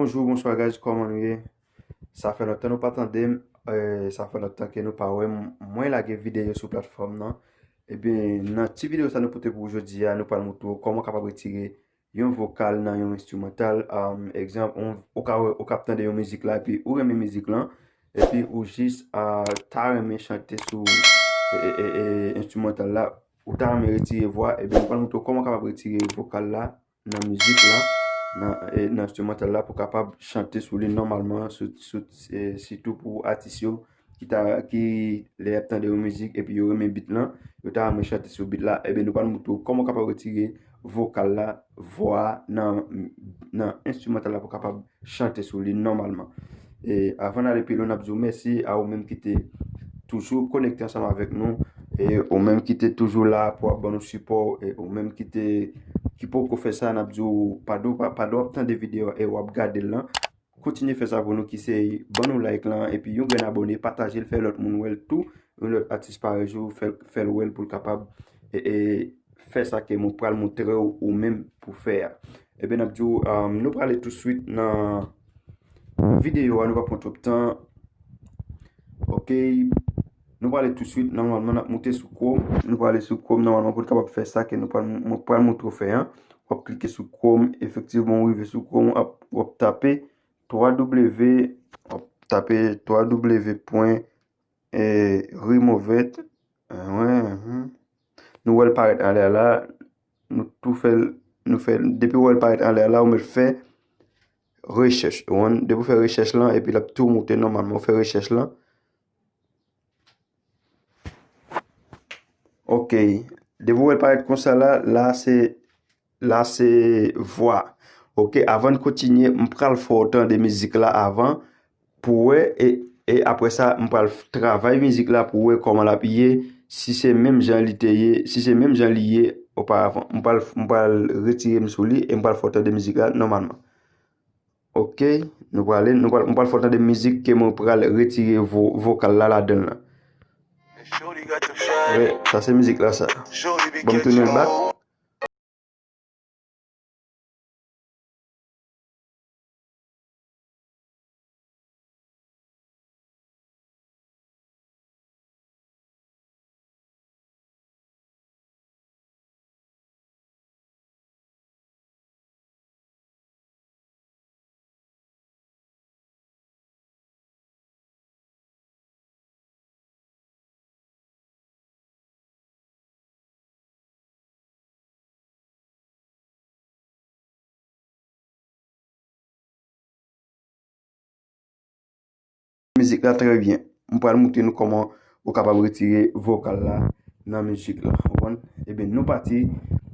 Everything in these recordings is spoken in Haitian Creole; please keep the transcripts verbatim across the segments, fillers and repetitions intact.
Bonjou, bonswa guys, kòman nou ye? Sa fè lontan nou pa tande m, eh, sa fè lontan ke nou pa wè m. Mwen lage videyo sou platfòm nan. Ebyen, nan ti videyo sa nou pote pou ou jodi a, nou pral montre w kòman w kapab retire yon vokal nan yon enstrimantal. Um, egzanp, ou, ou ka, ou ka ap tande yon mizik la, epi ou renmen mizik lan, epi ou jis, ah, ta renmen chante sou, e, e, e, e, enstrimantal la, ou ta renmen retire vwa, ebyen, nou pral montre w kòman w kapab retire vokal la nan mizik la, nan, e, nan enstrimantal la pou w kapab chante sou li nòmalman, sou, sou, e, sitou pou atis yo ki ta, ki lè y ap tande yon mizik epi yo renmen beat lan, yo ta renmen chante sou beat la, ebyen nou pral montre w kòman w kapab retire vokal la, vwa a nan, nan enstrimantal la pou w kapab chante sou li nòmalman. E avan n ale pi lwen, n ap di w mèsi a ou menm ki te toujou konekte ansanm avèk nou, e ou menm ki te toujou la pou ap ban nou sipò, e ou menm ki te, ki poko fè sa, n ap di w padon, pa, padon w ap tande videyo a e w ap gade l lan. Kontinye fè sa pou nou, ki se ban nou like lan, epi yon grenn abòne, pataje l, fè lòt moun wè l tou, yon lòt atis parèy ou, fè, fè l wè l pou l kapab, e, e, fè sa ke mwen pral montre w ou menm pou fè a. Ebyen, n ap di w, um, nou prale touswit nan videyo a, nou pa pran twòp tan. Ok, nou prale touswit, nòmalman n ap moute sou Chrome, nou prale sou Chrome, nòmalman pou l kapab fè sa ke nou pral, mwen pral montre w fè an. W ap klike sou Chrome, efektivman, ou rive sou Chrome, w ap, w ap tape twa W, w ap tape twa W pwen, eh, Removed. Eh, wen, mhm. Nou wè l parèt anlè a la, nou tou fè l, nou fè l, depi w wè l parèt anlè a la, ou mèt fè rechèch. Ou konprann? Depi w fè rechèch lan, epi l ap tou moute nòmalman, ou fè rechèch lan. Ok. Depi w wè l parèt konsa la, la se, la se vwa. Ok, avan n kontinye, m pral fè w tande mizik la avan pou w wè, e, e apre sa, m pral f-, travay mizik la pou w wè kòman l ap ye, si se menm jan li te ye, si se menm jan li ye oparavan. M pral, m pral retire m sou li e m pral fè w tande mizik la nòmalman. Ok, nou prale, nou pral, m pral fè w tande mizik ke mwen pral retire vo-, vokal la ladan l lan. Wi, sa se mizik la sa. Ban m tounen l back. Mizik la trè byen. M pral montre nou kòman ou kapab retire vokal la nan mizik la. Ou konprann? Ebyen, nou pati.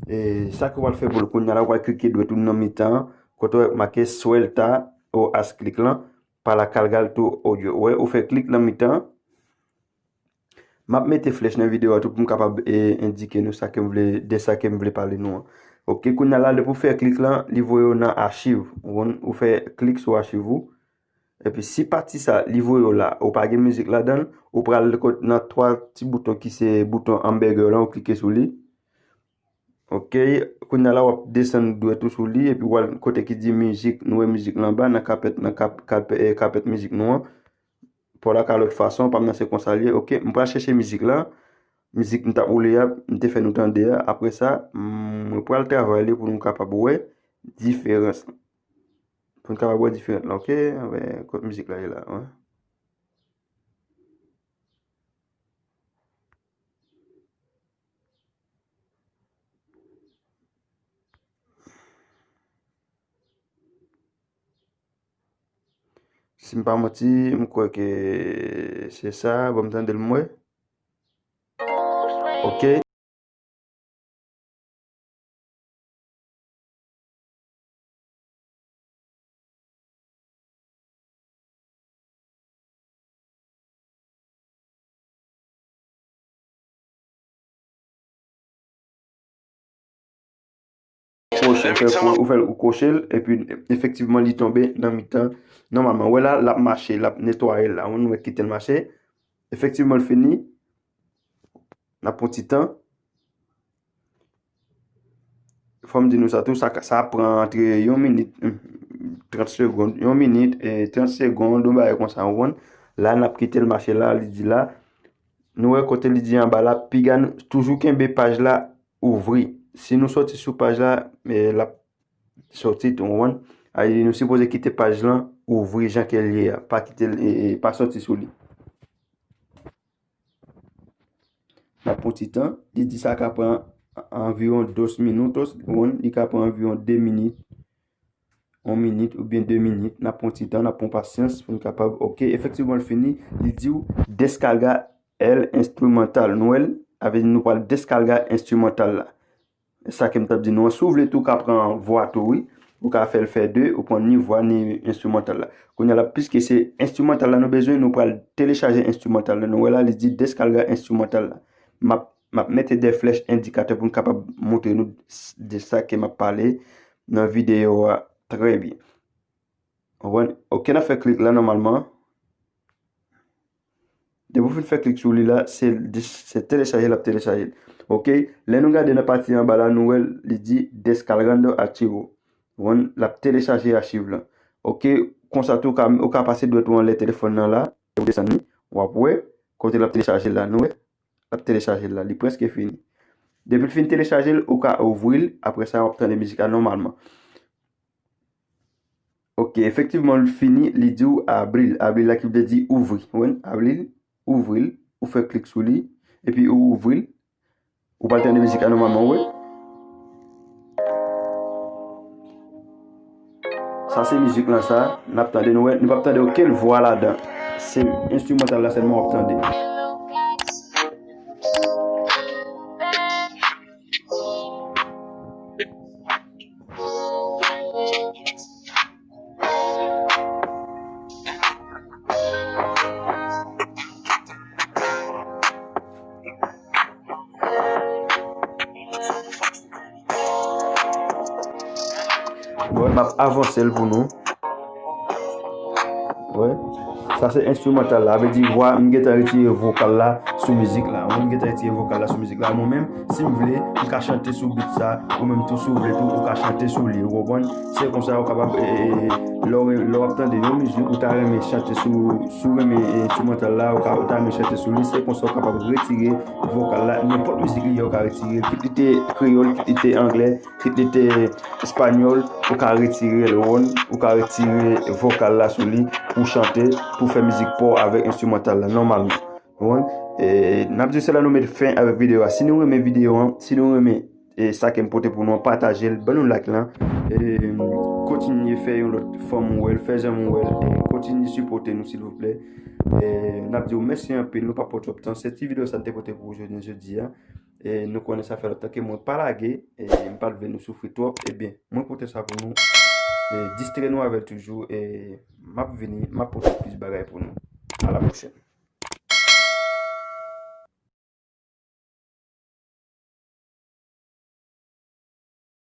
E, sa ke w pral fè pou l kounye a la, ou pral klike dwèt ou nan mitan an, kote w wè make suelta o haz clic lan, para cargar tu audio. Ou wè, ou fè klik nan mitan an. M ap mete flèch nan videyo a tou pou m kapab, e, endike nou sa ke m vle, de sa ke m vle pale nou an. Ok, kounye a la, depi w fè klik lan, li voye w nan achiv. Ou konn, ou fè klik sou achiv ou. Epi si pati sa, li voye w la, ou pa gen mizik ladan l, ou pral kot nan twa ti bouton ki se bouton hamburger lan, ou klike sou li. Ok, kounye a la w ap desann dwèt ou sou li, epi w al kote ki di mizik, nou wè mizik lan anba, nan kapèt, nan kap-, kap-, eh, kapèt mizik nou an. Pou la ka lòt fason, pa m nan se konsa l ye. Ok, m pral chèche mizik lan. Mizik m t ap woule a, m te fè nou tande a. Apre sa, m, mwen pral travay li pou nou kapab wè diferans lan. Pou nou kapab wè diferans lan, ok? Anben, kot mizik la ye la, wi. Si m pa manti, m kwè ke se sa, bon, m tande l, m wè. Ok. Kwoche, ou fè kwo-, ou fè l, ou kwoche l, epi efektivman li tonbe nan mitan. Nòmalman, wè la, l ap mache, l ap netwaye l la. Ou wè kite l mache. Efektivman, l fini. N ap pran ti tan. Fò m di nou sa tou, sa, sa ap pran antre yon minit, hmm, trant segonn, yon minit, e trant segonn, yon bagay konsa, ou konprann? La, n ap kite l mache la, li di la, nou wè kote li di anba la, piga nou toujou kenbe paj la ouvri. Si nou soti sou paj la, e, l ap soti tou, ou konprann? Ay, nou sipoze kite paj lan ouvri jan ke l ye a, pa kite l, e, e, pa soti sou li. N ap pran ti tan. Li di sa ka pran anviwon dos minutos, ou konprann? Li ka pran anviwon de minit, yon minit oubyen de minit. N ap pran ti tan, n ap pran pasyans pou n kapab. Ok, efektivman, l fini. Li di w, "Descarga el instrumental." Nou wè l? Sa vle di nou pral deskalga enstrimantal la. Sa ke m t ap di nou an, si w vle tou, w ka pran vwa tou, wi. Ou ka fè l fè de, ou pran ni vwa, ni enstrimantal la. Kounye a la, piske se enstrimantal la nou bezwen, nou pral telechaje enstrimantal la. Nou wè la, li di deskalga enstrimantal la. M ap, m ap mete de flèch endikatè pou m kapab montre nou de sa ke m ap pale nan videyo a trè byen. Ou konprann? Ok, n ap fè klik la nòmalman. Depi w fin fè klik sou li la, se, se telechaje l ap telechaje l. Ok, lè nou gade nan pati anba la, nou wè li di descargando archivo. Ou konprann? L ap telechaje achiv lan. Ok, konsa tou, ou ka, ou ka pase dwèt ou anlè telefòn nan la, ou desann li, w ap wè kote l ap telechaje l la, nou wè? L ap telechaje l la, li prèske fini. Depi l fin telechaje l, ou ka ouvri l, apre sa, w ap tande mizik la nòmalman. Ok, efektivman, l fini, li di w abri l. Abri l la ki vle di ouvri. Ou konprann? Abri l, ouvri l, ou fè klik sou li, epi ou ouvri l. Ou pral tande mizik la nòmalman, wi. Sa se mizik lan sa, n ap tande, nou wè, nou p ap tande okenn vwa ladan. Se enstrimantal la sèlman w ap tande. Bon, m ap avanse l pou nou. Wè. Sa se enstrimantal la. Sa vle di vwa, m gentan retire vokal la sou mizik la. Mwen, m gentan retire vokal la sou mizik la. Mwen menm, si m vle, m ka chante sou beat sa. Ou menm tou, si w vle tou, ou ka chante sou li. Ou konprann? Se konsa ou kapab, e, e, e, lè w, lè w ap tande yon mizik, ou ta renmen chante sou, si w renmen, e, enstrimantal la, ou ka, ou ta renmen chante sou li, se konsa ou kapab retire vokal la. Nenpòt mizik li ye, ou ka retire l. Kit li te kreyòl, kit li te anglè, kit li te espanyòl, ou ka retire l, ou konprann? Ou ka retire vokal la sou li pou chante, pou fè mizik pa w avèk enstrimantal la, nòmalman. Ou konprann? E, n ap di se la nou met fen avèk videyo a. Si nou renmen videyo an, si nou renmen, e, sa ke m pote pou nou an, pataje l, ban nou like lan. E, kontinye fè yon lòt fanm wè l, fè zanmi w wè l, e, kontinye sipòte nou, silvouplè. E, n ap di w mèsi anpil, nou pa pran twòp tan. Se ti videyo sa n te pote pou ou jodi, jodi a. E, nou konnen sa fè lontan ke mwen pa lage, e, m pa t vle nou soufri twòp. Ebyen, mwen pote sa pou nou. E, distrè nou avè l toujou. E, m ap vini, m ap pote plis bagay pou nou. A la pwochèn.